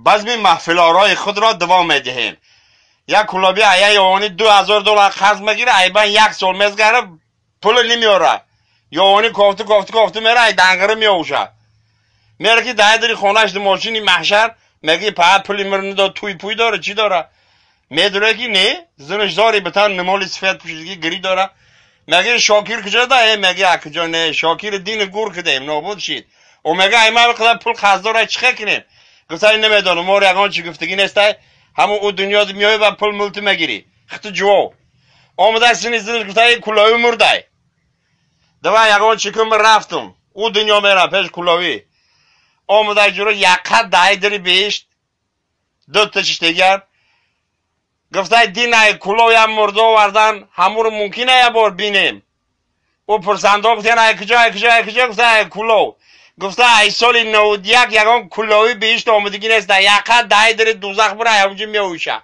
Базми маҳфилорои худро давом медиҳем. Як кулоби ая ёвони $2000 қарз мегира, айбан як сол мезгара, пули намеёра. Ёвони кофту кофту кофту мера, ай дангира меовуша. Мера ки дай дари хонаш мошини маҳшар, меги па пули мир надо, туй пуй дора, чӣ дора? Медура ки не, зинаш зори битан намоли сифат пӯшидги гири дора. Меги Шокир куҷо да? Э, меги а куҷо не, Шокир дини гур кидем, нобуд шид. О меги ай ман қадар пул қарз дора, чӣ кунем? Гуфтай намедонам, мор ягон чӣ гуфтагӣ нестай. Ҳамон ӯ дунё меои ва пул мулти мегирӣ. Хиту ҷувов. Омада сини зинаш гуфтай кулови мурдай. Давай ягон чӣ кун, рафтум. Ӯ дунё мерам пеш кулови. Омада ҷуро яққа дай дири беҳишт. Дута чиштегар. Гуфтай динай кулоям мурда овардан, ҳамуро мумкин я бор бинем. Ӯ пурсандо гуфтан ай куҷо, ай куҷо, ай куҷо, гуфта ай кулов. Гуфта ай соли 91 ягон кулови беҳишт омадагӣ нест, яққа дай дири дузах бура, ҳамунҷо меовиша.